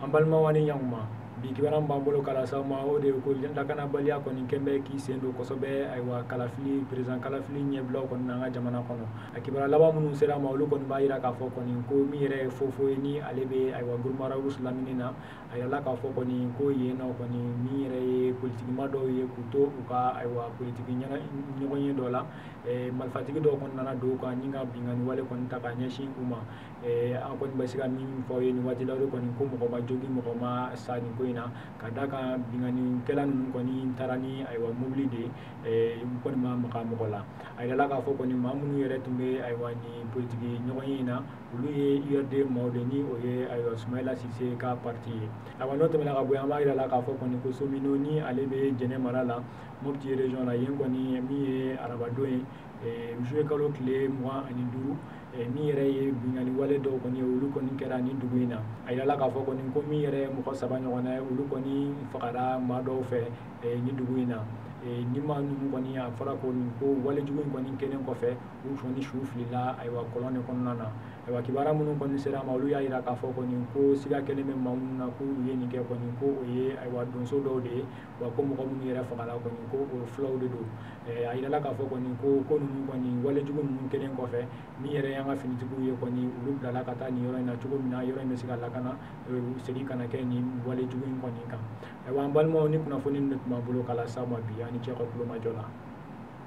An balimaw ani ɲankuma, bi kibaruya min b'an bolo k'a lase aw ma, o de ye ko lakanabaliya kɔni kɛn bɛ k'i sen don kosɛbɛ, ayiwa, kalafili, président kalafili ɲɛbilaw kɔni na an ka jamana kɔnɔ. A kibaruya laban minnu sera ma, olu kɔni b'a jira k'a fɔ kɔni ko min yɛrɛ ye fofo ye, ni ale bɛ, ayiwa, Groupement Rharous lamini na, a yirala k'a fɔ kɔni ko yen nɔ kɔni, min yɛrɛ ye politikima dɔw ye k'u to u ka, ayiwa, politiki ɲɔgɔnye dɔ la, marifatigi dɔw kɔni nana don u kan ni ka binkanni wale kɔni ta k'a ɲɛsin u ma. An kɔni bɛ se ka min fɔ aw ye nin waati la, o de kɔni ko mɔgɔ ma jogin, mɔgɔ ma sa nin ko in na, ka d'a kan binkannikɛla ninnu kɔni taara ni, ayiwa, mobili de ye, u kɔni ma maga mɔgɔ la. A yirala k'a fɔ kɔni maa minnu yɛrɛ tun bɛ, ayiwa, nin politiki ɲɔgɔnye in na, olu ye URD maaw de, ni o ye, ayiwa, Sumayila Sise ka parti ye. Ayiwa, n'o tɛmɛna ka bɔ yen, an b'a yira la k'a fɔ kɔni ko Somino, ni ale bɛ Jɛnɛ mara la, Mopti région la, yen kɔni min ye arabadon ye, juillet kalo tile 25, min yɛrɛ ye binkanni wale dɔw kɔni ye, olu kɔni kɛra nin dugu in na. A yirala k'a fɔ kɔni ko min yɛrɛ ye mɔgɔ 3 ɲɔgɔnna ye, olu kɔni fagara maa dɔw fɛ nin dugu in na. Ni maa ninnu kɔni, a fɔra ko nin ko walejugu in kɔni kɛlen kɔfɛ, u kɔni su filila, ayiwa, kɔlɔn de kɔnɔna na. Ayiwa, kibaruya minnu kɔni sera a ma, olu y'a jira k'a fɔ kɔni ko siga kɛlen bɛ maa minnu na k'u ye nin kɛ kɔni, ko o ye, ayiwa, donso dɔw de ye, wa ko mɔgɔ minnu yɛrɛ fagara kɔni, ko o fulaw de don. A yirala k'a fɔ kɔni ko ninnu kɔni walejugu ninnu kɛlen kɔfɛ, min yɛrɛ y'an ka finitigiw ye kɔni, olu bilala ka taa nin yɔrɔ in na cogo min na yɔrɔ in bɛ se ka lakana, segin kana kɛ nin walejugu in kɔni kan. Ayiwa, an balimaw, ni kunnafoni ninnu de tun b'an bolo k'a lase aw ma bi, an ni cɛ ka kulomajɔ la.